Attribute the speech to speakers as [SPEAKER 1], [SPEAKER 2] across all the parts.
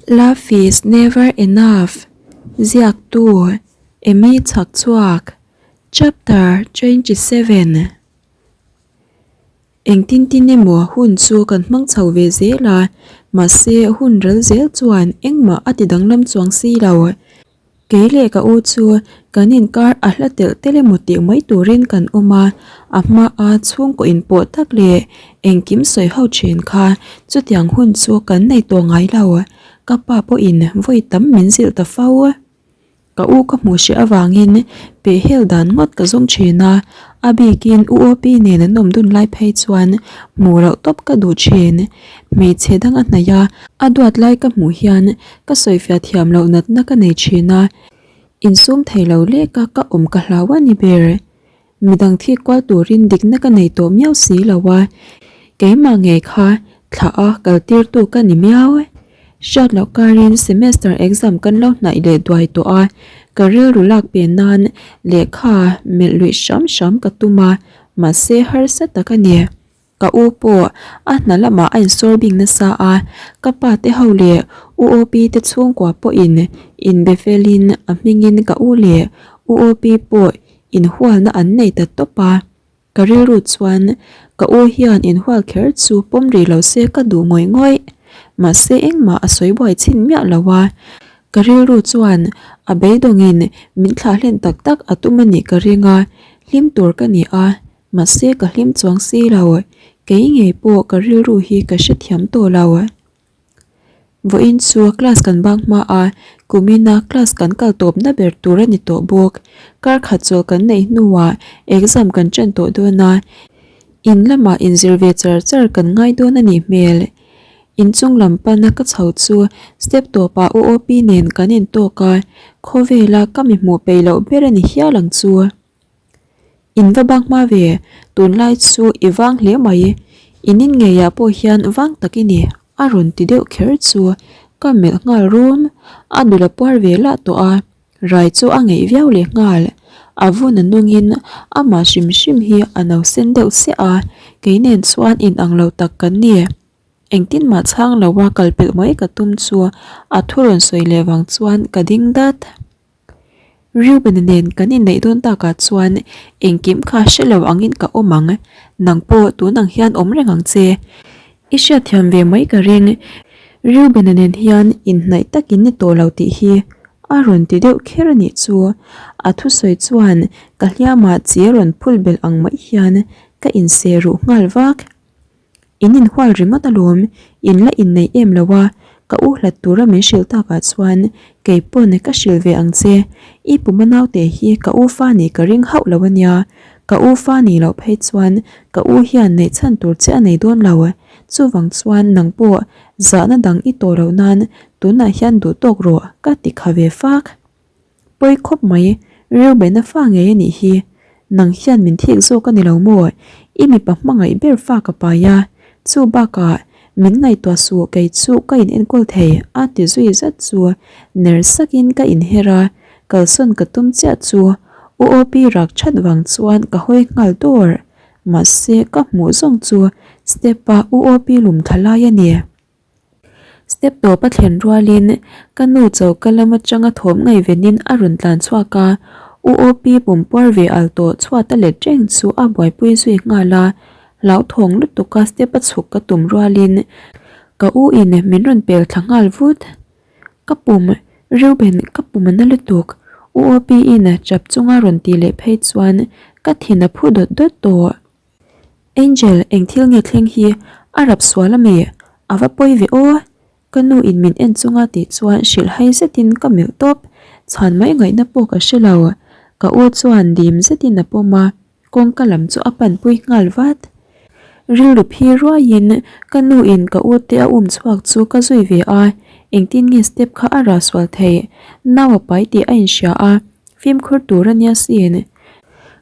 [SPEAKER 1] Love is never enough Ziaktu Amy Chhakchhuak Chapter 27 Engtin tin emaw hun chu kan hmang chho ve zel a, mahse hun ral zel chuan engmah a ti danglam chuang si lo. Kei leh ka u chu kan inkar a hla telh telh emaw tih mai turin kan awm a, a hmaa chhungkaw inpawh tak leh engkim sawi ho thin kha chutiang hun chu kan nei tawh ngai lo. Ka pa pawhin vawi tam min zilh ta fo. Ka u ka hmuh hreh avangin pehhel dan ngawt ka zawng thin a, a bikin U Opi nen an awm dun lai phei chuan hmuh loh tawp ka duh thin. Hmeichhe dang a hnaih a, a duat lai ka hmuh hian Ka sawifiah thiam loh natna ka nei thin a, insum thei lo lek a ka awm ka hlau a ni ber. Midang thik kual turin dikna ka nei tawh miau si lo a, keimah ngei kha thlah a kal tirtu ka ni miau. Hriat loh karin semester exam kan lo hnaih leh duai tawh a, ka rilru lak pe nan lehkha melh luih hram hram ka tum a, mahse harsa tak a ni. Ka u pawh a hna lamah a insawr bik nasa a, ka pa te ho leh U Opi te chhungkua pawhin inbe felin a hmingin ka u leh U Opi pawh inhualna an nei ta tawp a. Ka rilru chuan ka u hian inhual kher chu pawm rih lo se ka duh ngawih ngawih. Mahse engmah a sawi buai chhin miah lo a. Ka rilru chuan a beidawngin min thlah hlen tak tak a tum a nih ka ring a, hlim tur ka ni a. Mahse ka hlim chuang si lo, kei ngei pawh ka rilru hi ka hrethiam tawh lo. Vawiin chu class kan bang hma a, kumina class kan kal tawpna ber tur a ni tawh bawk. Kar khat chawl kan neih hnuah exam kan ṭan tawh dawn a, in lamah inzir ve char char kan ngai dawn a nih hmel. Inchung lam pana ka chho chu step tawpah U Opi nen kan intawk a, khawvela ka mi hmuh peih loh ber a ni hial ang chu. In va bang hma ve, tunlai chu i vang hle mai, i nin ngeiah pawh hian vang tak i ni, a rawn ti deuh kher chu ka melh nghal rum, a dul a puar ve lah tawh a, rai chu a ngeih viau leh nghal, a vun a nungin amah hrim hrim hi a no sen deuh siah a, kei nen chuan inang lo tak kan ni. Engtin mah chhang loa kal pelh mai ka tum chu a thu rawn sawi leh vang chuan ka ding dat. Reuben-a nen kan inneih dawn takah chuan engkim kha hre lo angin ka awm ang, nang pawh tun ang hian awm reng ang che. I hriatthiam ve mai ka ring, Reuben-a nen hian inhnaih takin ni tawh lo tih hi a rawn ti deuh kher a nih chu. A thusawi chuan ka hliamah chi a rawn phul belh ang mai hian ka inseh ruh nghal vak. In inhual ringawt alawm, in la inneih em lo a, ka u hlat tura min hrilh takah chuan kei pawn ka hrilh ve ang che, i puma naute hi ka u fa nih ka ring hauh lo ania, ka u fa nih loh phei chuan ka u hian neih chhan tur che a nei dawn lo, chuvang chuan nang pawh zahna dang i tawh loh nan tunah hian duh tawk rawh ka ti kha ve fak. Pawi khawp mai, Reuben-a fa ngei a nih hi. Nang hian min thik zawk a ni lo maw? I mipa hmangaih ber fa ka pai a, chu bakah min ngaihtuah suh kei chu ka in enkawl thei a ti zui zat chu ner sakin ka inher a, kalsawn ka tum chiah chu U Opi rak that vang chuan ka hawi nghal dawr. Mahse ka hmuh zawng chu step-a U Opi lum thla lai a ni. Step tawp a thlen rualin ka nu choka lam atanga thawm ngaivenin a rawn tlan chhuak a, U Opi pumpuar ve al tawh chhuat a let reng chu a buaipui zui nghal a, hlauthawng lutuk a step a chhuk ka tum rualin ka u in min rawn pel thla nghal vut. Ka pum, Reuben ka pum a na lutuk, U Opi in chap chunga rawn tih leh phei chuan ka thin a phu dawt dawt tawh. Angel, eng thil nge thleng hi a rap sual ami? A va pawi ve aw! Ka nu in min en chunga tih chuan hrilh hai zetin ka melh tawp, chhan mai ngaihna pawh ka hre lo. Ka u chuan dim zetin a pawm a, kawngka lam chu a panpui nghal vat. Rilru phi ruaiin ka nu in ka u te a um chhuak chu ka zui ve a, engtin nge step kha a rah sual theih? Nau a pai tih a inhria a, fimkhur tur a nia sin.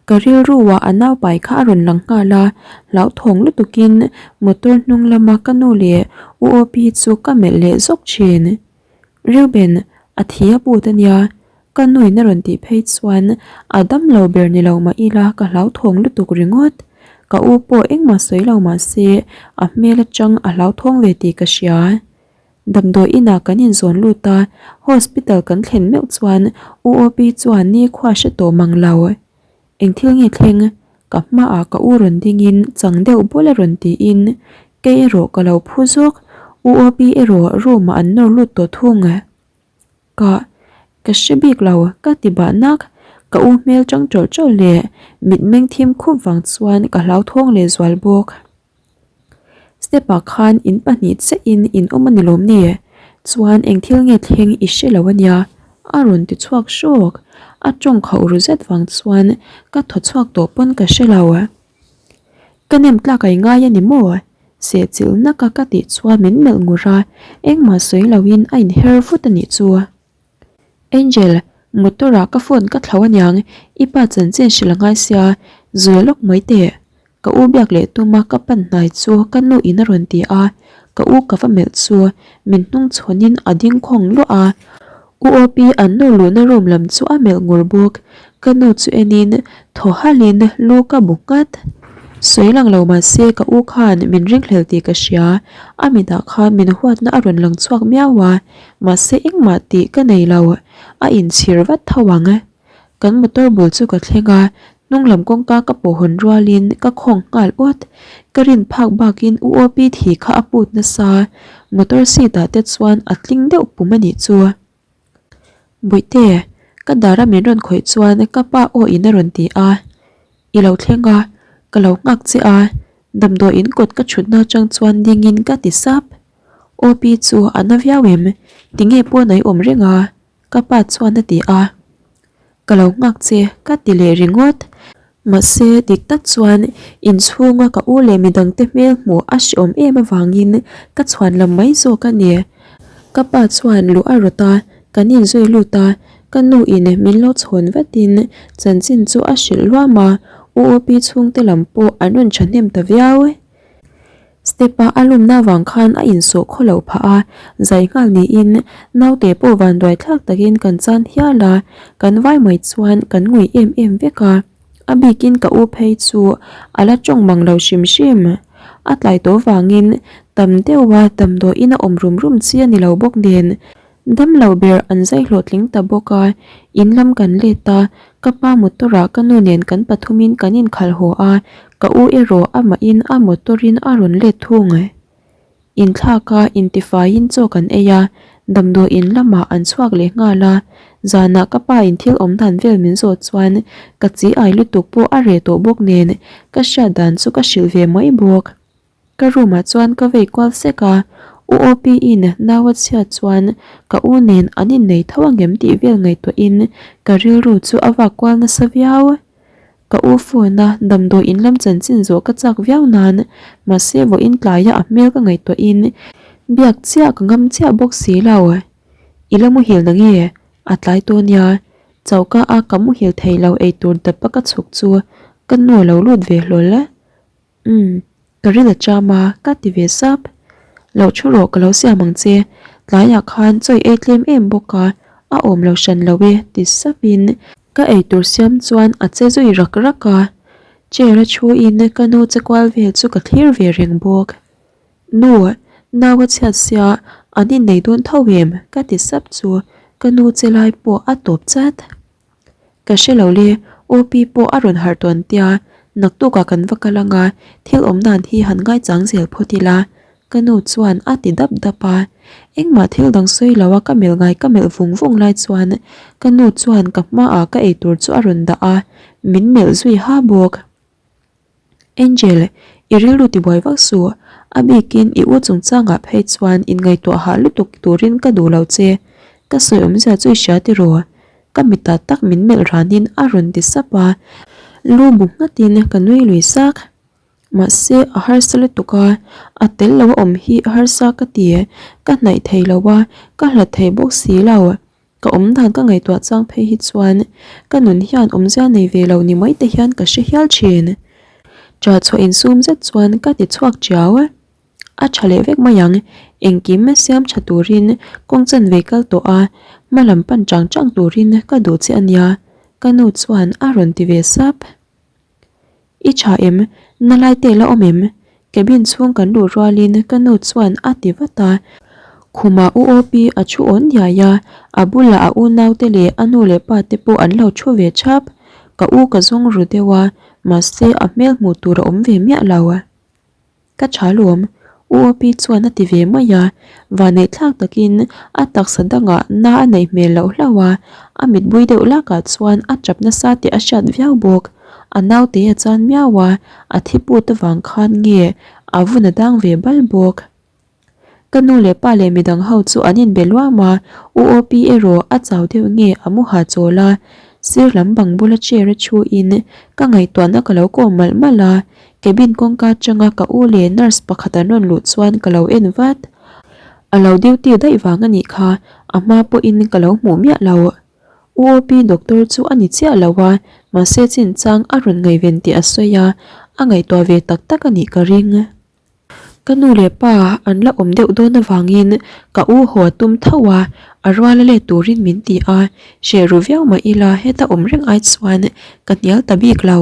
[SPEAKER 1] Ka rilruah a naupai kha a rawn lang nghal a, hlauthawng lutukin motor hnung lama ka nu leh U Opi chu ka melh leh zawk thin. Reuben, a thi a put a nia, ka nuin a rawn tih phei chuan a dam lo ber ni lo mah ila ka hlauthawng lutuk ringawt. Ka u pawh engmah sawi lo mah se a hmel atang a hlauthawng ve tih ka hria. Damdawi inah kan inzawn lut a, hospital kan thlen meuh chuan U Opi chuan nikhua hre tawh mang lo. Eng thil nge thleng? Ka hmaah ka u rawn dingin chang deuh bul a rawn tiin kei erawh ka lo phu zawk. U Opi erawh room ah an nawr lut tawh thung. Ka, ka hre bik lo, ka ti bah nak. Ka u hmel chang tawlh tawlh leh mitmeng thim khup vang chuan ka hlauthawng leh zual bawk. Step ah khan in pahnih chiahin in awm a ni lawm ni? Chuan eng thil nge thleng i hre lo a nia? A rawn ti chhuak hrawk. A tawng khauh ru zet vang chuan ka thaw chhuak tawh pawn ka hre lo. Ka nem tlak a i ngai a ni maw? Sehchilh naka ka tih chuan min melh ngur a, engmah sawi loin a inher vut a nih chu. Angel, motor ah ka phone ka thlo aniang, i pa chanchin hrilh a ngai sia, zui lawk mai teh. Ka u biak leh tuma ka pan hnai chu ka nu in a rawn ti a, ka u ka va melh chu min hnung chhawn in a ding khawng luah a. U Opi an nawr luhna room lam chu a melh ngur bawk, ka nu chu en in thaw halh in lu ka bu nghat. Sawi lang lo mahse ka u khan min ringhlel tih ka hria, a mitah khan min huatna a rawn lang chhuak miau a. Mahse engmah tih ka nei lo, a inchhir vat tho ang. Kan motor bul chu ka thleng a, hnung lam kawngka ka pawh hawn rualin ka khawng nghal awt. Ka rin phak bakin U Opi thi kha a put nasa, motor seat ah te chuan a tling deuh pum a nih chu. Bawihte, ka dara min rawn khawih chuan ka pa aw in a rawn ti a. I lo thleng a, ka lo nghak che a, damdawi in kawt ka thutna atang chuan dingin ka ti sap. OP chu a na viau em? Tinge pawn a i awm reng a? Ka pa chuan a ti a. Ka lo nghak che ka ti leh ringawt. Mahse dik tak chuan inchhunga ka u leh midangte hmel hmuh a hreawm em avangin ka chhuan lam mai zawk a ni. Ka pa chuan luh a rawt a, kan inzui lut a, ka nu in min lo chhawn vatin chanchin chu a hrilh luam a, U Opi chhungte lam pawh an rawn thahnem ta viau. Step a a lumna vang khan a insawh khaw loh phah a, zai nghal niin naute pawh vanduai thlak takin kan chan hial a, kan vai mai chuan kan ngui em em vek a, a bikin ka u phei chu a la tawng mang lo hrim hrim. A tlai tawh vangin tam deuha damdawiin a awm rum rum chi a ni lo bawk nen Damlo ber an zai hlawhtling ta bawk a, in lam kan let a, ka pa motor ah ka nu nen kan pathumin kan inkhalh haw a, ka u erawh amahin a motor in a rawn let thung. Inthlak a, intifaiin chaw kan ei a, damdawi in lamah an chhuak leh nghal a, zanah ka pa in thil awm dan vel min zawh chuan ka chi ai lutuk pawh a reh tawh bawk nen ka hriat dan chu ka hrilh ve mai bawk. Ka room ah chuan ka vei kual sek a, U Opi in nau a chhiat chuan ka u nen an innei tho angem tih vel ngaihtuah in ka rilru chu a vak kual nasa viau. Ka u phone a damdawi in lam chanchin zawh ka chak viau nan mahse vawiin tlaia a hmel ka ngaihtuah in biak chiah ka ngam chiah bawk si lo. I la muhil na nge? A tlai tawh nia, choka a ka muhil thei lo eitur dap a ka chhuk chu ka nu a lo lut ve hlawl. Umm, ka ril a cham a, ka ti ve sap. Lo thu rawh ka lo siam ang che, tlaiah khan chawi ei tlem em bawk a, a awm lo hran lo e ti sapin ka eitur siam chuan a che zui rak rak a. Chair a thuin ka nu che kual vel chu ka thlir ve reng bawk. Nu, nau a chhiat sia, an innei dawn tho em? ka ti sap chu ka nu che lai pawh a tawp chat. Ka hre lo le, OP pawh a rawn harh tawn tia, naktukah kan va kal anga thil awm dan hi han ngaichang zel phawt ila, ka nu chuan a ti dap dap a. Engmah thil dang sawi lo a ka melh ngai ka melh vung vung lai chuan ka nu chuan ka hmaah ka eitur chu a rawn dah a, min melh zui ha bawk. Angel, i rilru tibuai vak suh. A bikin i u chungchangah phei chuan inngaihtuah hah lutuk turin ka duh lo che. Ka sawi awmzia chu i hria tiraw? Ka mitah tak min melh ranin a rawn ti sap a, lu bu nghatin ka nui lui sak. Mahse, a harsa lutuk a, a tel lo a awm hi a harsa ka ti. Ka hnaih thei lo a, ka hlat thei bawk si lo. Ka awm dan ka ngaihtuah chang phei hi chuan ka nun hian awmzia nei ve lo ni mai te hian ka hre hial thin. Ṭah chhuah insum zet chuan ka ti chhuak ṭiau. A ṭha leh vek mai ang, engkim siam ṭha turin kawng chanve kal tawh a, hma lam pan chang chang turin ka duh che a nia, ka nu chuan a rawn ti ve sap. I tha em? Na lai te la awm em? Cabin chhung kan luh rualin ka nu chuan a ti vat a. Khumah U Opi a thu awn diai a, a bulah a unaute leh a nu leh pa te pawh an lo thu ve thap. Ka u ka zawng ru deuh a, mahse a hmel hmuh tur a awm ve miah lo. Ka tha lawm, U Opi chuan a ti ve mai a, vaneihthlak takin a taksa dangah na a neih hmel loh hlauh a, a mitbui deuh lakah chuan a tap nasa tih a hriat viau bawk. A naute a chan miau a, a thi put avang khan nge a vun a dang ve bal bawk. Ka nu leh pa leh midang ho chu an inbe luam a, U Opi erawh a chau deuh nge a mu ha chawl a, sir lam bang bula chair a thu in ka ngaihtuahna ka lo kawm malh malh a, cabin kawngka atanga ka u leh nurse pakhat an rawn luh chuan ka lo en vat. A lo duty daih vang a nih kha, a hma pawhin ka lo hmuh miah lo. U Opi doctor chu a ni chiah lo a, mahse chinchang a rawn ngaihven tih a sawi a, a ngaihtuah ve tak tak a nih ka ring. Ka nu leh pa an la awm deuh dawn avangin ka u haw a tum tho a, a rual a let turin min ti a, hreh ru viau mah ila heta awm reng ai chuan ka hnial ta bik lo.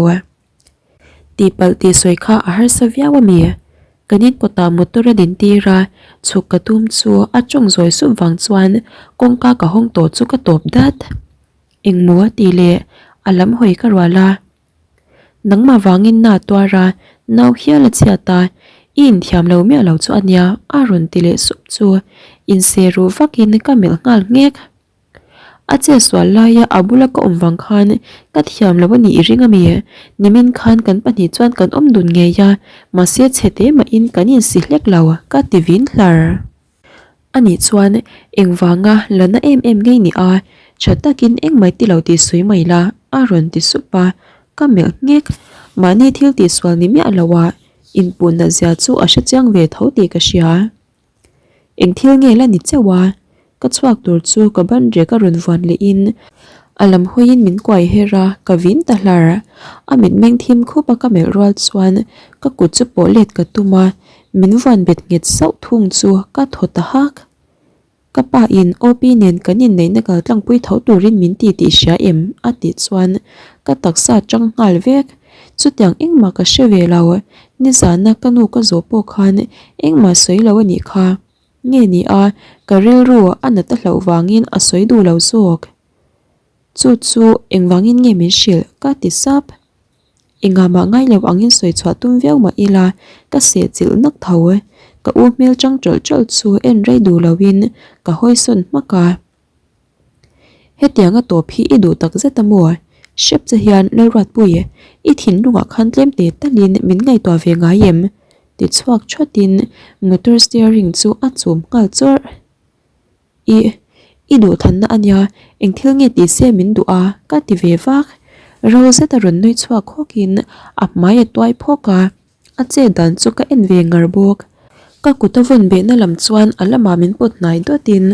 [SPEAKER 1] Tihpalh tih sawi kha a harsa viau a mi? Kan in kawtah motor a din tir a, chhuk ka tum chu a tawng zawi sup vang chuan kawngka ka hawng tawh chu ka tawp dat. Engmaw tih leh a lam hawi ka rual a. Nangmah vangin na tuar a, nau hial a chhiat a, i inthiam lo miah lo chu a nia a rawn ti leh sup chu inse ruh vakin ka melh nghal nghek. A che sual laia a bula ka awm vang khan ka thiam lo a nih i ring a mi? Nimin khan kan pahnih chuan kan awm dun ngei a, mahse chhe te mahin kan insi hlek lo ka ti vin hlar. Anih chuan engvanga la na em em ngei ni a, tha takin engmah ti lo tih sawi mai la a rawn ti sup a, ka melh nghek. Mahni thil tihsual ni miah lo a, inpuh nat zia chu a hrechiang ve tho tih ka hria. Eng thil nge la ni chauh a? Ka chhuak tur chu ka ban rek a rawn vuan leh in a lam hawiin min kuai her a, ka vin ta hlar. A mitmeng thim khup a ka melh rual chuan ka kut chu pawh let ka tum a, min vuan bet nghet sauh thung chu ka thaw ta hak. Ka pa in OP nen kan inneihna kal tlangpui tho turin min ti tih hria em? a tih chuan ka taksa tang nghal vek. Chutiang engmah ka hre ve lo, nizana ka nu ka zawh pawh khan engmah sawi lo a nih kha. Nge ni a, ka rilru a nat a hlauh vangin a sawi duh lo zawk. Chu chu engvangin nge min hrilh? ka ti sap. Engah mah ngai lo angin sawi chhuah tum viau mah ila ka seh chilh nak tho. Ka u hmel chang tawlh tawlh chu en rei duh loin ka hawi sawn hmak a. Hetianga tawp hi i duh tak zet a maw? Hrep che hian Lalruatpui, i thinlungah khan tlem te talin min ngaihtuah ve ngai em? ti chhuak thawtin motor steering chu a chum nghal chawrh. Ih, i duhthanna a nia, eng thil nge tih se min duh a, ka ti ve vak. Ro zeta rawn nui chhuak hawkin a hmai a tuai phawk a, a che dan chu ka en ve ngar bawk. Ka kut a vawn behna lam chuan a lamah min pawt hnai dawtin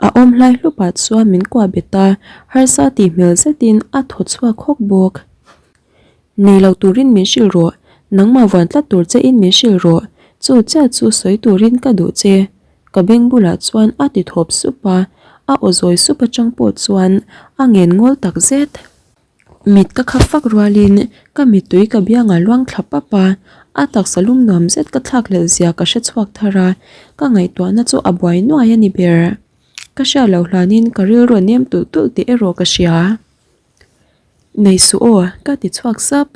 [SPEAKER 1] a awm hlai hlupah chuan min kuah bet a, harsa tih hmel zetin a thaw chhuak hawk bawk. Nei lo turin min hrilh rawh, nangmah vuan tlat tur che in min hrilh rawh, chu chiah chu sawi turin ka duh che. Ka beng bulah chuan a ti thawp sup a, a aw zawi sup atang pawh chuan a ngen ngawl tak zet. Mit ka khap fak rualin ka mittui ka biangah luang thla pap a, a taksa lum nuam zet ka thlak hlelh zia ka hre chhuak thar a, ka ngaihtuahna chu a buai nuai a ni ber. Ka hriat loh hlanin ka rilru a nem tulh tulh tih erawh ka hria. Nei suh aw, ka ti chhuak sap.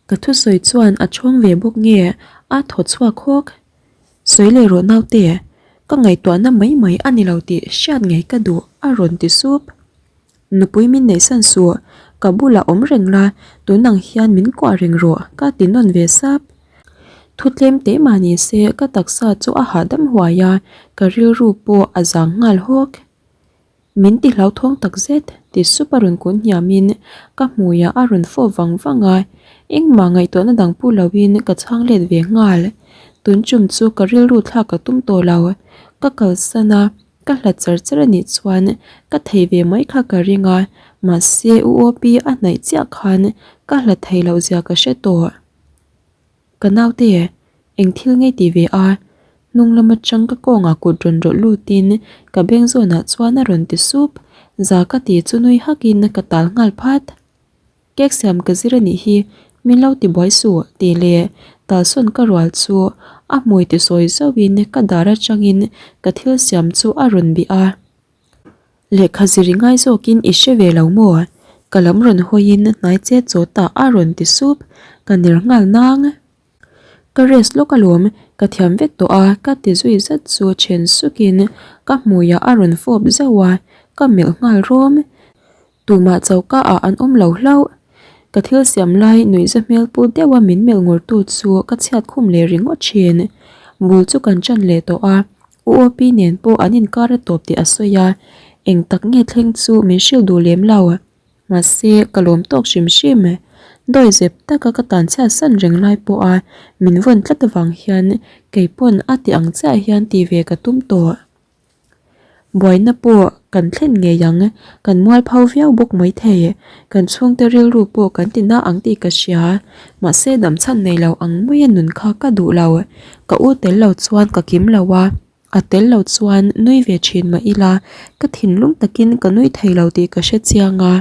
[SPEAKER 1] Ka thusawi chuan a chhawng ve bawk nge a thaw chhuak hawk. Sawi leh rawh naute, ka ngaihtuahna mai mai a ni lo tih hriat ngei ka duh a rawn ti sup. Nupui min neihsan suh, ka bulah awm reng la, tun ang hian min kuah reng rawh ka ti nawn ve sap. Thu tlem teh mah ni se ka taksa chu a hahdam huai a, ka rilru pawh a zang nghal hawk. Min ti hlauthawng tak zet ti sup a rawn kun hniamin ka hmuiah a rawn fawp vang vang a, engmah ngaihtuahna dang pu loin ka chhang let ve nghal. Tun chum chu ka rilru thlak ka tum tawh lo, ka kalsan a, ka hlat char char a nih chuan ka thei ve mai kha ka ring a, mahse U Opi a hnaih chiah khan ka hlat thei loh zia ka hre tawh. Ka naute, eng thil ngei ti ve a? Hnung lam atang ka kawngah kut rawn rawlh lutin ka beng zawnah chuan a rawn ti sup. Za ka ti chu nui hakin ka tal nghal phat. Cake siam ka zir a nih hi, min lo ti buai suh tih leh Talsawn ka rual chu a hmui ti sawi zauhin ka dar atangin ka thil siam chu a rawn bih a. Lehkha zir i ngai zawkin i hre ve lo maw? Ka lam rawn hawiin hnai che chawtah a rawn ti sup, ka ner nghal nang. Ka rest lawk alawm, ka thiam vek tawh a, ka ti zui zat chu then sukin ka hmuiah a rawn fawp zauh a, ka melh nghal rawm. Tumah choka ah an awm lo hlauh. Ka thil siam lai nuihza hmel pu deuha min melh ngur tu chu ka chhiat khum leh ringawt thin. Bul chu kan ṭan leh tawh a, U Opi nen pawh an inkar a tawp tih a sawi a, eng tak nge thleng chu min hrilh duh lem lo. Mahse, ka lawm tawk hrim hrim. Dawi zep taka ka tan chhiat san reng lai pawha min vawn tlat avang hian kei pawn a ti ang chiah hian tih ve ka tum tawh. Buaina pawh kan thlen ngei ang, kan mualpho viau bawk maithei. Kan chhungte rilru pawh kan ti na ang tih ka hria. Mahse damchhan nei lo ang maia nun kha ka duh lo. Ka u tel lo chuan ka kim lo a, a tel lo chuan nui ve thin mah ila ka thinlung takin ka nui thei lo tih ka hre chiang a.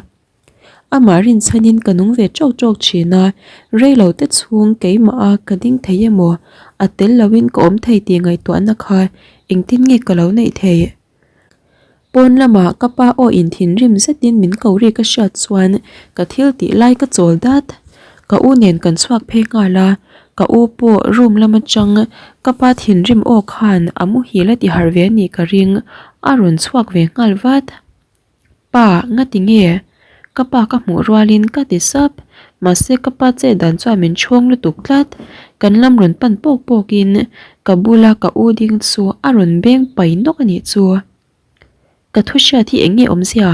[SPEAKER 1] Amah rinchhanin ka nung ve tawk tawk thin a, rei lo te chhung keimah a ka ding thei emaw, a tel loin ka awm thei tih ngaihtuahna kha engtin nge ka lo neih theih? Pawn lamah ka pa aw in thinrim zetin min ko ri ka hriat chuan ka thil tih lai ka chawl dat. Ka u nen kan chhuak phei nghal a, ka u pawh room lam atang ka pa thinrim aw khan a muhil a ti harh ve anih ka ring, a rawn chhuak ve nghal vat. Pa, ngati nge? Ka pa ka hmuh rualin ka ti sap. Mahse ka pa chet dan chuan min chhawng lutuk tlat. Kan lam rawn pan pawk pawkin ka bula ka u ding chu a rawn beng pai nawk a nih chu. Ka thu hriat hi eng nge awmzia?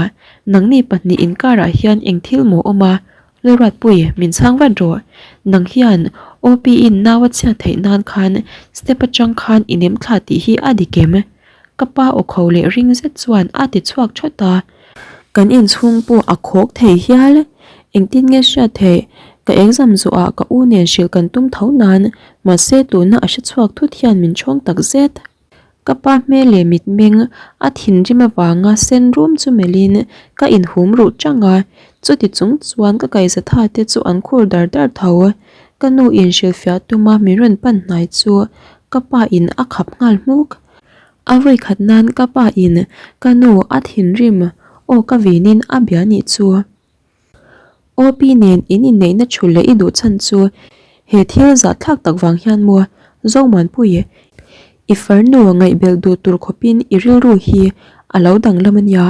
[SPEAKER 1] Nangni pahnih inkarah hian eng thil maw awm a? Lalruatpui, min chhang vat rawh. Nang hian OP-in nau a chhiat theih nan khan step atang khan i nem thla tih hi a dik em? Ka pa aw kho leh ring zet chuan a ti chhuak thawt a. Kan inchhung pawh a khawk thei hial. Engtin nge hriat theih? Ka exam zawhah ka u nen hrilh kan tum tho nan, mahse tuna a hre chhuak thut hian min chhawng tak zet. Ka pa hmel leh mitmeng a thinrim avanga sen rum chu melhin ka inhum ruh chang a, chuti chung chuan ka kaihzatha te chu an khur dar dar tho. Ka nu in hrilhfiah tuma min rawn pan hnai chu ka pa in a khap nghal hmuk. A vawi khat nan ka pa in ka nu a thinrim aw ka vinin a bia nih chu. OP nen in inneihna thu leh i duh chhan chu he thil zahthlak tak vang hian maw Zomuanpui i farnu ngaihbelh duh tur khawpin i rilru hi a lo danglam a nia,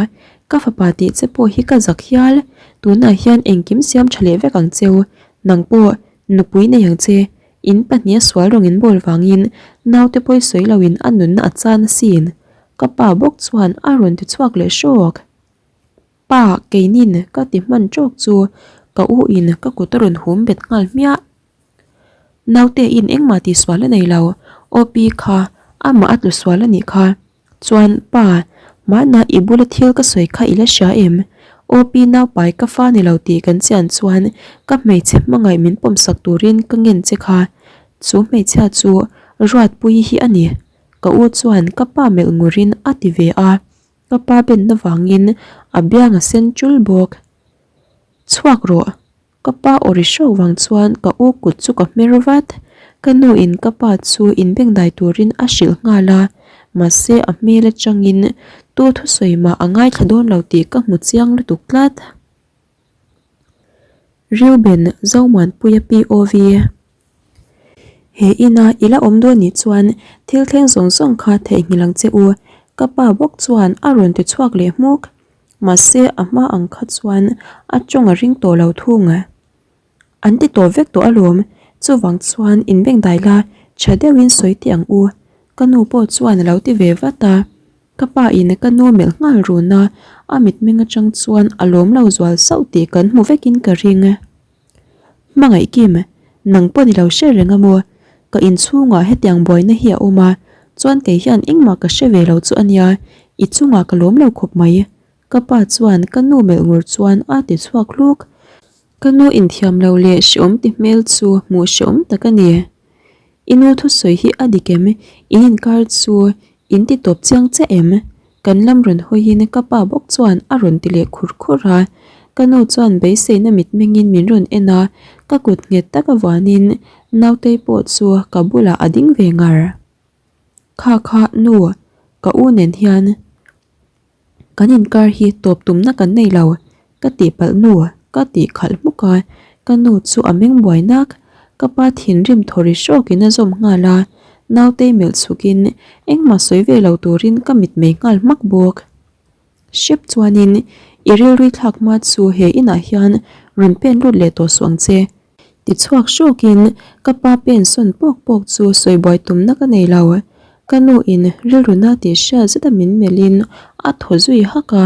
[SPEAKER 1] ka fapa tih che pawh hi ka zak hial, tunah hian engkim siam tha leh vek ang cheu, nang pawh nupui nei ang che, in pahniha sual rawng in bawl vangin naute pawi sawi loin a nunna a chan asin, ka pa bawk chuan a rawn ti chhuak leh hrawk. Pa, keinin ka ti hman tawk chu ka u in ka kut a rawn hum bet nghal hmiah. Naute in engmah tih sual a nei lo, OP kha amah a tlu sual a nih kha. Chuan pa, mahna i bula thil ka sawi kha i la hria em? OP naupai ka fa ni lo tih kan chian chuan ka hmeichhe hmangaih min pawmsak turin ka ngen che kha. Chu hmeichhia chu Ruatpuii hi a ni. Ka u chuan ka pa melh ngurin a ti ve a. Ka pa benna vangin a biang a sen tul bawk. Chhuak rawh. Ka pa aw ri hrawk vang chuan ka u kut chu ka hmer vat. Ka nu in ka pa chu inbengdai turin a hrilh nghal a, mahse a hmel atangin tu thusawi mah a ngaithla dawn lo tih ka hmu chiang lutuk tlat. Reuben Zomuanpuia POV. He ina i la awm dawn nih chuan thil thleng zawng zawng kha theihnghilh ang che u, ka pa bawk chuan a rawn ti chhuak leh hmuk. Mahse a hma ang kha chuan a tawng a ring tawh lo thung. An ti tawh vek tawh alawm, chuvang chuan inbengdai la tha deuhin sawi teh ang u, ka nu pawh chuan a lo ti ve vat a. Ka pa in ka nu melh nghal run a, a mitmeng atang chuan a lawm lo zual sauh tih kan hmu vekin ka ring. Hmangaih Kim, nang pawh ni lo hre reng a maw? Ka inchhungah hetiang buaina hi a awm a, chuan kei hian engmah ka hre ve lo chu a nia, i chungah ka lawm lo khawp mai. Ka pa chuan ka nu melh ngur chuan a ti chhuak hluk. Ka nu inthiam lo leh hreawm ti hmel chu hmuh hreawm tak a ni. I nu thusawi hi a dik em? In inkar chu in ti tawp chiang chiah em? Kan lam rawn hawiin ka pa bawk chuan a rawn ti leh khur khur a. Ka nu chuan beiseina mitmengin min rawn en a, ka kut nghet tak avuanin. Nautei pawh chu ka bulah a ding ve ngar. Kha kha nu, ka u nen hian kan inkar hi tawp tumna kan nei lo, ka tih palh nu ka tih khalh hmuk a, ka nu chu a meng buai nak, ka pa thinrim thaw ri hrawkin a zawm nghal a, nautei melh chhukin engmah sawi ve lo turin ka mitmei nghal hmak bawk. Hrep chuanin i rilrui thlak hma chu he inah hian rawn pen lut leh tawh suh ang che. Tichhuak hrawkin ka pa pen sawn pawk pawk chu sawi buai tumna ka nei lo. Ka nu in rilru na tih hriat zeta min melhin a thaw zui hak a,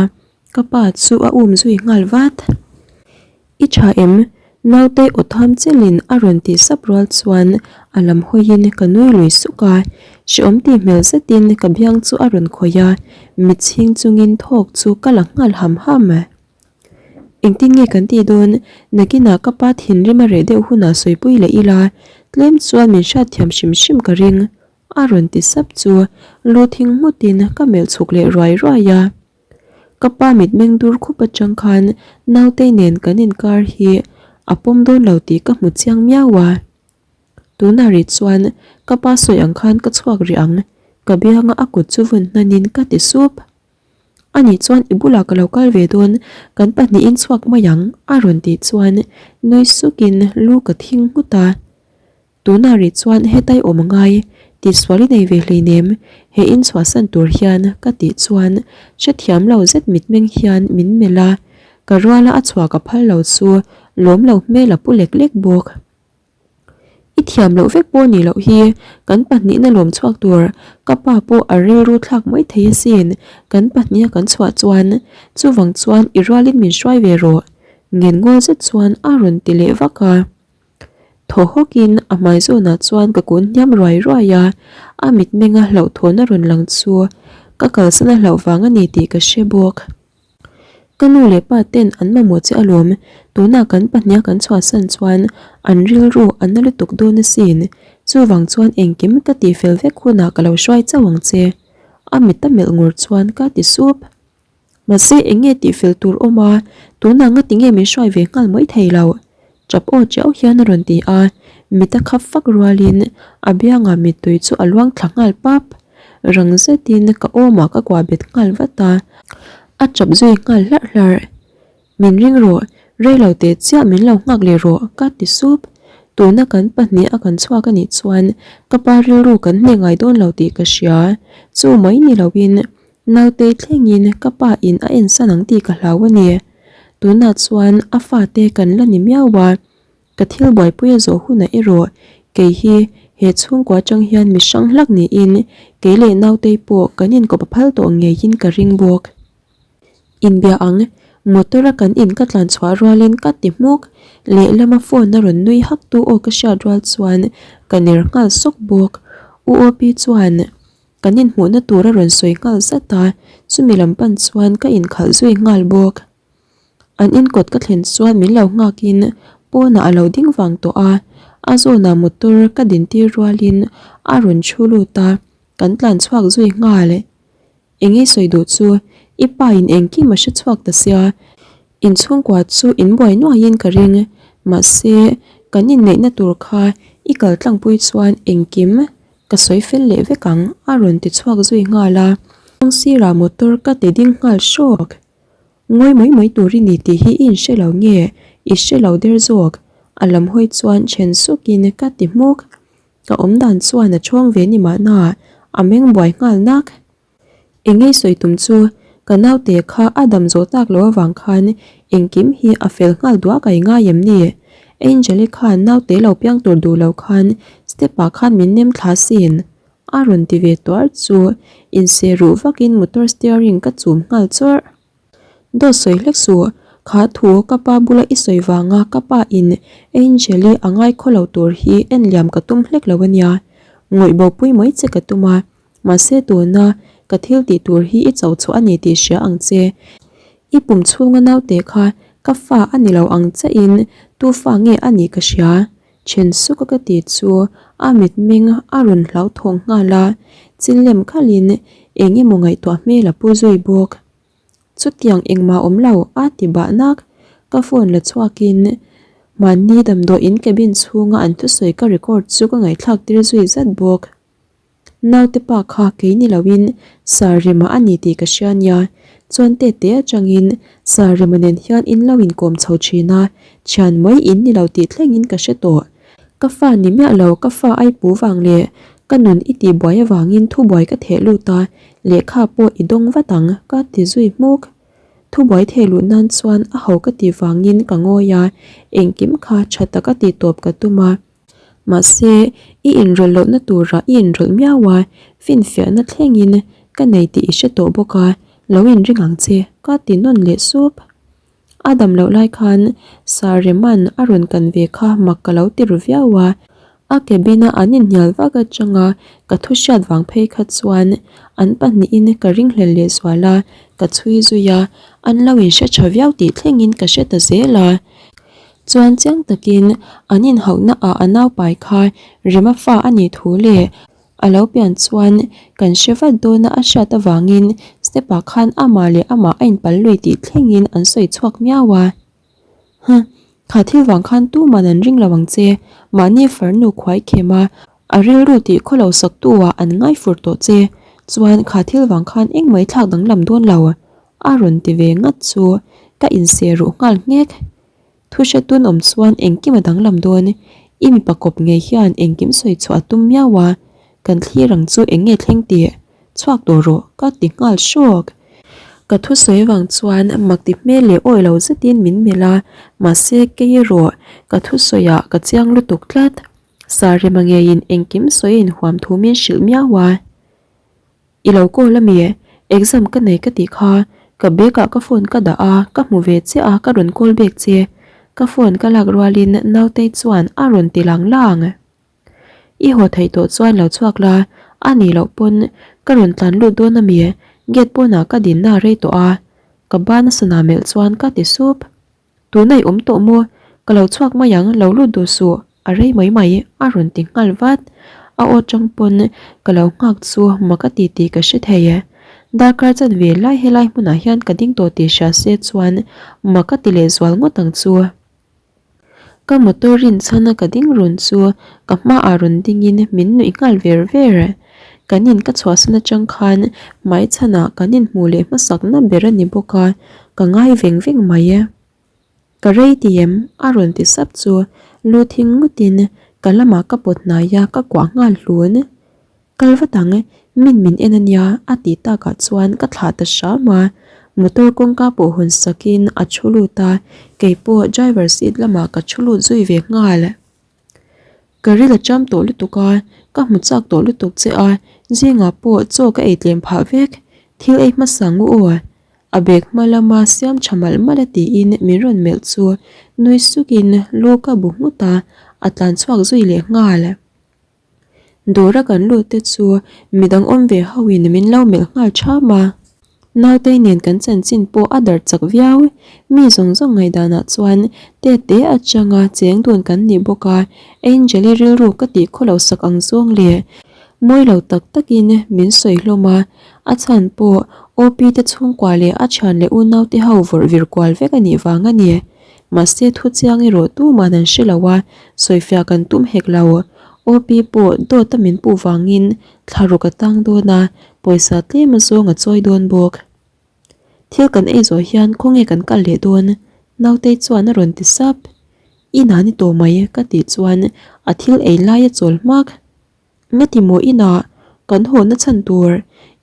[SPEAKER 1] ka pa chu a um zui nghal vat. I tha em? Naute aw tham chelin a rawn tih sap rual chuan a lam hawiin ka nui lui suk a, hreawm tih hmel zetin ka biang chu a rawn khawih a, mit chhing chungin thawk chu ka la nghal ham ham. Engtin nge kan tih dawn? Nakinah ka pa thinrim a reh deuh hunah sawipui leh ila, tlem chuan min hriatthiam hrim hrim ka ring, a rawn ti sap chu lu thing nghutin ka melh chhuk leh ruai ruai a. Ka pa mitmeng dur khup atang khan nautei nen kan inkar hi a pawm dawn lo tih ka hmu chiang miau a. Tunah rih chuan ka pa sawi ang khan ka chhuak rih ang, ka bianga a kut chu vun hnanin ka ti sup. Ani chuan i bulah ka lo kal ve dawn, kan pahnihin chhuak mai ang a rawn tih chuan nui sukin lu ka thing nghut a. Tunah rih chuan hetai awm a ngai, tihsual i nei ve hleinem, he in chhuahsan tur hian ka tih chuan hrethiam lo zet mitmeng hian min melh a, ka ruala a chhuah ka phal lo chu lawm lo hmel a pu lek lek bawk. I thiam loh vek pawh nih loh hi, kan pahnihna lawm chhuak tur ka pa pawh a rilru thlak mai thei asin, kan pahniha kan chhuah chuan chuvang chuan i rualin min hruai ve rawh, ngen ngawl zet chuan a rawn ti leh vak a. Thaw hawkin a hmai zawnah chuan ka kun hniam ruai ruai a, a mitmenga hlauhthawn a rawn lang chu ka kalsan a hlauh vang a ni tih ka hre bawk. Ka nu leh pa ten an mamawh che alawm, tunah kan pahniha kan chhuahsan chuan an rilru a na lutuk dawn asin, chuvang chuan engkim ka tihfel vek hunah ka lo hruai chauh ang che, a mit a melh ngur chuan ka ti sup. Mahse eng nge tih fel tur awm a, tunah nga tinge min hruai ve nghal mai thei lo? Tap aw chiau hian a rawn ti a, mit a khap fak rualin a biangah mittui chu a luang thla nghal pap. Rang zetin ka awmah ka kuah bet nghal vat a, a tap zui nghal hlarh hlarh. Min ring rawh, rei lo teh chiah min lo nghak leh rawh ka ti sup. Tuna kan pahnih a kan chhuak a nih chuan ka pa rilru kan hneh ngai dawn lo tih ka hria. Chu mai ni loin Nautei thlengin ka pa in a ensan ang tih ka hlau a ni. Tunah chuan a fate kan la ni miau a, ka thil buaipui a zawh hunah erawh kei hi he chhungkua atang hian mi hrang hlak niin kei leh Nautei pawh kan inkawp a phal tawh ngeiin ka ring bawk. Inbia ang, motor a kan in ka tlan chhuah rualin ka ti hmuk, lehlama phone a rawn nui hak tu aw ka hriat rual chuan ka ner nghal sawk bawk. U Opi chuan. Kan inhmuhna tur a rawn sawi nghal zat a, chumi lam pan chuan ka inkhalh zui nghal bawk. An inkawt ka thlen chuan min lo nghakin pawnah a lo ding vang tawh a, a zawnah motor ka dintir rualin a rawn thu lut a, kan tlan chhuak zui nghal. Eng ei sawi duh chu i pa in engkim a hre chhuak ta sia, inchhungkua chu in buai nuaiin ka ring, mahse kan inneihna tur kha i kal tlangpui chuan engkim Ka sawi fel leh vek ang, a rawn ti chhuak zui nghal a. Kawng sirah motor ka ti ding nghal hrawk. Ngawi mai mai tur i ni tih hi i inhre lo nge? I hre lo der zawk. A lam hawi chuan then sukin ka ti hmuk. Ka awm dan chuan a chhawng ve ni mahna, a meng buai nghal nak. Engei sawi tum chu ka naute kha a dam zawh tak loh avang khan engkim hi a fel nghal duah ka i ngai em ni? Angel-i khan naute lo piang tur duh lo khan step ah khan min nem thla sin a rawn ti ve tuar chu inseh ruh vakin motor steering ka chum nghal chawrh. Dawt sawi hlek suh, kha thu ka pa bula i sawi vanga ka pa in Angel-i a ngai khaw lo tur hi en liam ka tum hlek lo ania, ngawih bo pui mai che ka tum a. Mahse tuna ka thil tih tur hi i cho chhuah a ni tih hria ang che. I pum chhunga naute kha ka fa a ni lo ang chiahin tu fa nge a nih ka hria. Then suka ka ti chu a mitmeng a rawn hlauthawng nghal a, chil lem khalhin eng emaw ngaihtuah hmel a pu zui bawk. Chutiang engmah awm lo a ti bah nak. Ka phone la chhuakin. Mahni damdawiin cabin chhunga an thusawi ka record chu ka ngaihthlak tir zui zat bawk. Naute pa kha kei ni loin Sir Rema a ni tih ka hria nia. Chuan tete atangin Sir Rema nen hian in lo inkawm chho thin a, thian mai in ni lo tih thlengin ka hre tawh. Ka fa ni miah lo, ka fa ai pu vang leh ka nun i tihbuai avangin thubuai ka theh lut a, lehkha pawh i dawng vat ang ka ti zui hmuk. Thubuai theh luh nan chuan a ho ka tih vangin ka ngawi a, engkim kha tha taka tih tawp ka tum a. Mahse, i inrawlh lohna turah i inrawlh miau a, finfiahna thlengin ka nei tih i hre tawh bawk a, lo inring ang che, ka ti nawn leh sup. A dam loh lai khan Sareman a rawn kan ve kha mak ka lo ti ru viau a, a cabin a an inhnial vak atanga ka thu hriat vang phei kha chuan an pahnihin ka ringhlel leh zual a, ka chhui zui a, an lo inhre tha viau tih thlengin ka hre ta zel a. Chuan chiang takin an inhauhna ah a naupai kha Rema fa a nih thu leh a lo pian chuan kan hre vat dawna a hriat avangin step ah khan amah leh amah a inpal lui tih thlengin an sawi chhuak miau a. Huh, kha thil vang khan tuman an ring lo ang che, mahni farnu khuai khem a, a rilru tih khaw lo sak tu ah an ngai fur tawh che, chuan kha thil vang khan engmah i thlak danglam dawn lo a rawn ti ve ngat chu ka inseh ruh nghal nghek. Thu hre tun awm chuan engkim a danglam dawn, i mipa kawp ngei hian engkim sawi chhuah a tum miau a, kan thlir ang chu eng nge thleng tih chhuak tawh rawh ka ti nghal hrawk. Ka thu sawi vang chuan mak ti hmel leh awi lo zetin min melh a, mahse kei erawh ka thu sawiah ka chiang lutuk tlat. Sarema ngeiin engkim sawi a inhuam thu min hrilh miau a. I lo call a mi? Exam ka nei ka tih kha, ka bag ah ka phone ka dah a, ka hmu ve chiah a ka rawn call bek che. Ka phone ka lak rualin Nautei chuan a rawn ti lang lang. I haw theih tawh chuan lo chhuak la, a nih loh pawn ka rawn tlan lut dawn a mi? Gate pawnah ka dinna a rei tawh a, ka ban a sana melh chuan ka ti sup. Tuna i awm tawh maw? Ka lo chhuak mai ang, lo lut duh suh, a rei mai mai, a rawn ti nghal vat. A aw tang pawn ka lo nghak chu mak a ti tih ka hre thei e. Darkar chan ve lai helai hmunah hian ka ding tawh tih hria se chuan mak a ti leh zual ngawt ang chu. Ka motor rin chhana ka ding run chu ka hmaah rawn dingin min nuih nghal ver ver. Kan in ka chhuahsan atang khan hmaichhanah kan inhmuh leh hmasakna ber a ni bawk a, ka ngai veng veng mai e. Ka rei ti em? a rawn ti sap chu lu thing ngutin ka lamah ka pawt hnai a, ka kuah nghal hlun. Kal vat ang, min min en a nia a tih takah chuan ka thlah ta hram a, motor kawngka pawh hawn sakin a thu lut a, keipawh driver seat lamah ka thu lut zui ve nghal. Ka ril a cham tawh lutuk a, ka hmu chak tawh lutuk che a, zingah pawh chaw ka ei tlem phah vek, thil ei hmasa ngu aw. A bag hma lama siam tha malh malh a tiin min rawn melh chu nui sukin lu ka bu nghut a, a tlan chhuak zui leh nghal. Dawra kan lut te chu midang awm ve ho in min lo melh nghal tham a. Nautei nen kan chanchin pawh a darh chak viau. Mi zawng zawng ngaihdanah chuan tete atanga cheng dun kan nih bawk a, Angel-i rilru ka tih khaw lo sak ang zawng leh mawi lo tak takin min sawi hlawm a, a chhan pawh OP te chhungkua leh a thian leh unaute ho vawrh vir kual vek a nih vang a ni. Mahse thu chiang erawh tuman an hre lo a, sawifiah kan tum hek lo. OP pawh dawt a min puh vangin Thla ruk a tang dawn a, pawisa tlem a zawng a chawi dawn bawk. Thil kan ei zawh hian khawnge kan kal leh dawn? Nautei chuan a rawn ti sap. Inah ni tawh mai ka tih chuan a thil ei lai a chawl hmak. Ngati maw inah kan haw na chhan tur?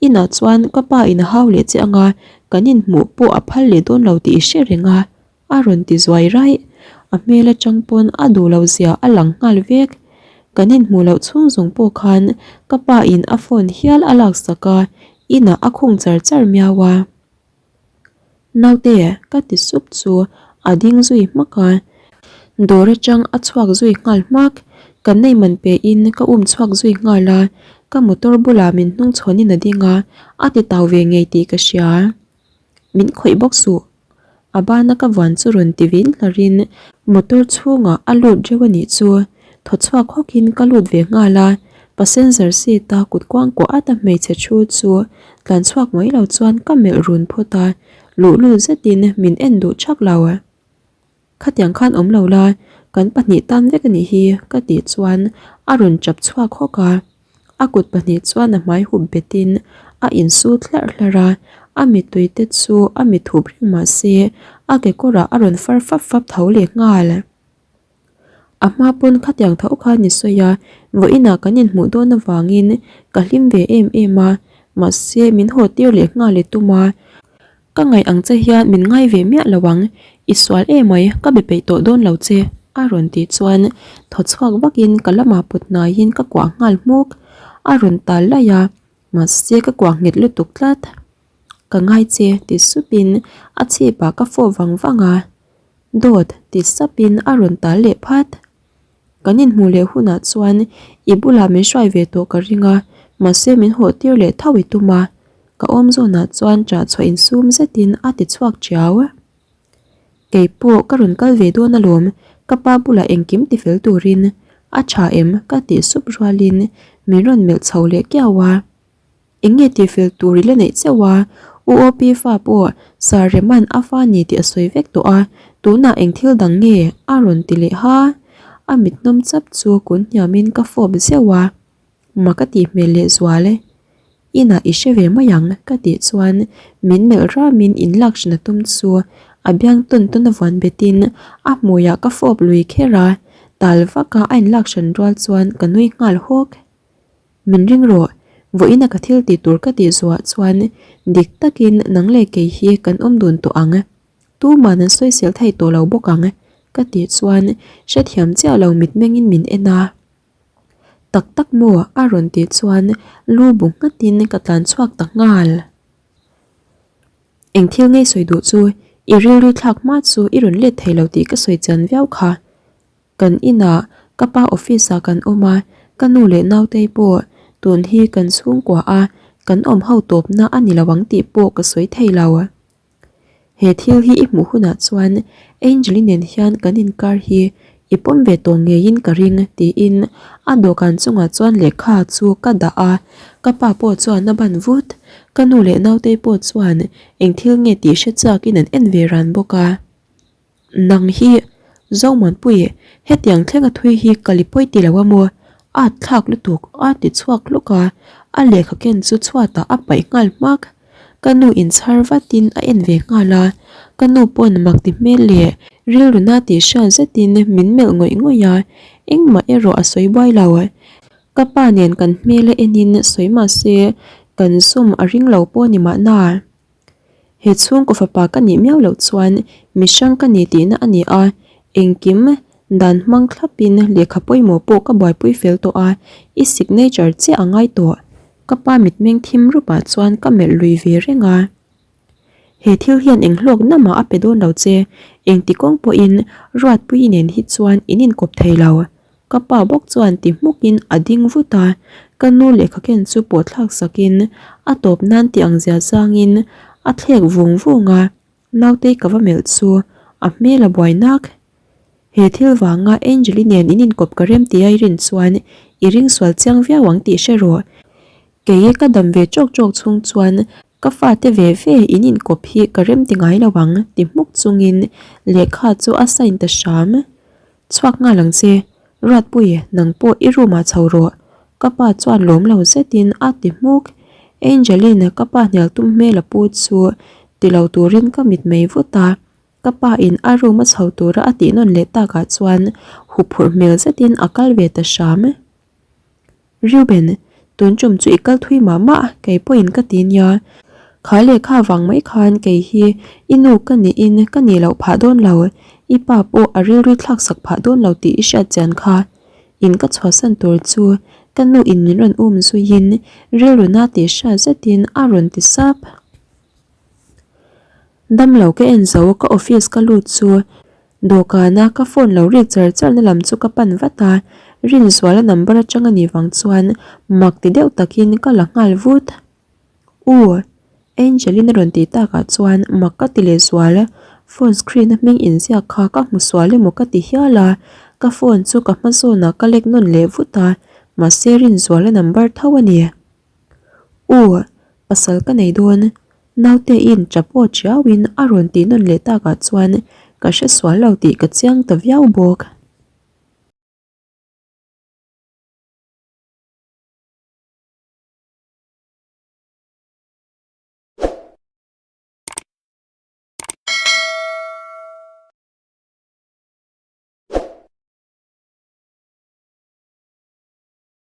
[SPEAKER 1] Inah chuan ka pa in a hau leh che anga kan inhmuh pawh a phal leh dawn lo tih i hre reng a. A rawn ti zuai raih. A hmel atang pawn a duh lo zia a lang nghal vek. Kan inhmuh loh chhung zawng pawh khan ka pa in a phone hial a lak sak a, inah a khung char char miau a. Naute ka ti sup chu a ding zui hmak a. Dawr atang a chhuak zui nghal hmak. Ka nei man pe in ka um chhuak zui nghal a, ka motor bulah min hnung chhawn in a ding a, a ti tau ve ngei tih ka hria. Min khawih bawk suh. A bana ka vuan chu rawn ti vin hlarin motor chhungah a lut reuh a nih chu. Thaw chhuak hawkin ka lut ve nghal a, passenger seat a kut kuangkuah at a hmeichhe thu chu tlan chhuak mai lo chuan ka melh run phawt a, luhlul zetin min en duh thak lo. Khatiang khan awm lo la, Kan pahnih tan vek a nih hi ka tih chuan a rawn chap chhuak hawk a. A kut pahnih chuan a hmai hup betin a insut hlarh hlarh a, a mittui te chu a mit hup reng mah se a kekawrah a rawn far fap fap tho leh nghal. A hma pawn khatiang tho khan i sawi a, vawiinah kan inhmuh dawn avangin ka hlim ve em em a, mahse min haw tir leh nghal i tum a, ka ngaih ang che hian min ngai ve miah lo ang, i sual emai ka be peih tawh dawn lo che a rawn tih chuan thaw chhuak vakin ka lamah put hnaiin ka kuah nghal hmuk, a rawn tal laih a, mahse ka kuah nghet lutuk tlat. Ka ngai che ti supin a chhipah ka fawh vang vang a. Dawt ti sapin a rawn tal leh phat. Kan inhmuh leh hunah chuan i bulah min hruai ve tawh ka ring a, mahse min hawh tir leh tho i tum a. Ka awm zawnah chuan ṭah chhuah insum zetin a ti chhuak ṭiau. Kei pawh ka rawn kal ve dawn alawm, ka pa bulah engkim ti fel turin a ṭha em ka tih sup rualin min rawn melh chho leh kiau a. Eng nge tihfel tur i la neih chauh a? U OP fa pawh Sir Reman a fa ni tih a sawi vek tawh a, tunah eng thil dang nge? a rawn ti leh ha. A mit hnawm chap chu kun hniamin ka fawp zeuh a, Ma ka tih hmel leh zual e. Inah i hre ve mai ang ka tih chuan min melh ramin inlak hran a tum chu a biang tawn tawn a vuan betin a hmuiah ka fawp lui kher a, tal vaka a inlak hran rual chuan ka nui nghal hawk. Min ring rawh, vawiina ka thil tih tur ka tih zuah chuan dik takin nang leh kei hi kan awm dun tawh ang. Tuman an sawisel thei tawh lo bawk ang ka tih chuan hrethiam chiah lo mitmengin min en a. Tak tak maw a rawn tih chuan lu bu nghatin ka tlan chhuak ta nghal. Eng thil ngei sawi duh chu i rilru thlak hma chu i rawn let thei lo tih ka sawi chian viau kha. Kan inah ka pa office ah kan awm a, ka nu leh nautei pawh tun hi kan chhungkua a kan awm ho tawpna a ni lo ang tih pawh ka sawi thei lo. He thil hi i hmuh hunah chuan Angel-i nen hian kan inkar hi i pawm ve tawh ngeiin ka ring tiin a dawhkan chungah chuan lehkha chu ka dah a, ka pa pawh chuan a ban vut. Ka nu leh nautei pawh chuan eng thil nge tih hre chakin an en ve ran bawk a. Nang hi Zomuanpui hetiang thlenga thui hi ka li pawi ti lo a maw? A thlak lutuk a ti chhuak hluk a, a lehkha ken chu chhuatah a paih nghal hmak. Ka nu inchhar vatin a en ve nghal a, ka nu pawn mak ti hmel leh rilru na tih hriat zetin min melh ngawih ngawih a, engmah erawh a sawi buai lo. Ka pa nen kan hmel a enin sawi mahse kan sum a ring lo pawh ni mahna. He chhungkaw fapa ka nih miau loh chuan mihrang ka ni tihna a ni a, engkim dan hmang thlapin lehkha pawimawh pawh ka buaipui fel tawh a, i signature chiah a ngai tawh. Ka pa mitmeng thim rupah chuan ka melh lui ve reng a. He thil hian eng hlawk namah a pe dawn lo che, engti kawng pawhin Ruatpuii nen hi chuan in inkawp thei lo. Ka pa bawk chuan ti hmukin a ding vut a, ka nu lehkha ken chu pawh thlak sakin a tawp nan ti ang zia zangin a thlek vung vung a, nautei ka va melh chu a hmel a buai nak. He thil vanga Angel-i nen in inkawp ka rem tia i rin chuan i ring sual chiang viau ang tih hre rawh. Kei ka dam ve chawk chawk chhung chuan ka fate ve ve in inkawp hi ka rem ti ngai lo ang ti hmuk chungin lehkha chu a sign ta hram. Chhuak nghal ang che, Ruatpui nang pawh i room ah chho rawh, ka pa chuan lawm lo zetin a ti hmuk. Angeline ka pa hnial tum hmel a pu chu ti lo turin ka mit mei vut a, ka pa in a room a chho tura a tih nawn leh takah chuan huphurh hmel zetin a kal ve ta hram. Reuben, tun tum chu i kal thui mah mah, kei pawhin ka ti nia. Kha lehkha vang mai khan kei hi i nu ka niin ka nih loh phah dawn lo, i pa pawh a rilru thlak sak phah dawn lo tih i hriat chian kha. In ka chhuahsan tur chu ka nu in min rawn um zuiin rilru na tih hriat zetin a rawn ti sap. Damlo ka en zo ka office ka lut chu dawhkana ka phone lo rik char char na lam chu ka pan vat a, Rinzuala number atang a nih vang chuan mak ti deuh takin ka la nghal vut. U Angeline a rawn tih takah chuan mak ka ti leh zual, phone screen a hming inziak kha ka hmu sual emaw ka ti hial a, ka phone chu ka hma zawnah ka lek nawn leh vut a, mahse Rinzuala number tho a ni. U, pasal ka nei dawn, naute in tap aw chiauin a rawn tih nawn leh takah chuan ka hre sual lo tih ka chiang ta viau bawk.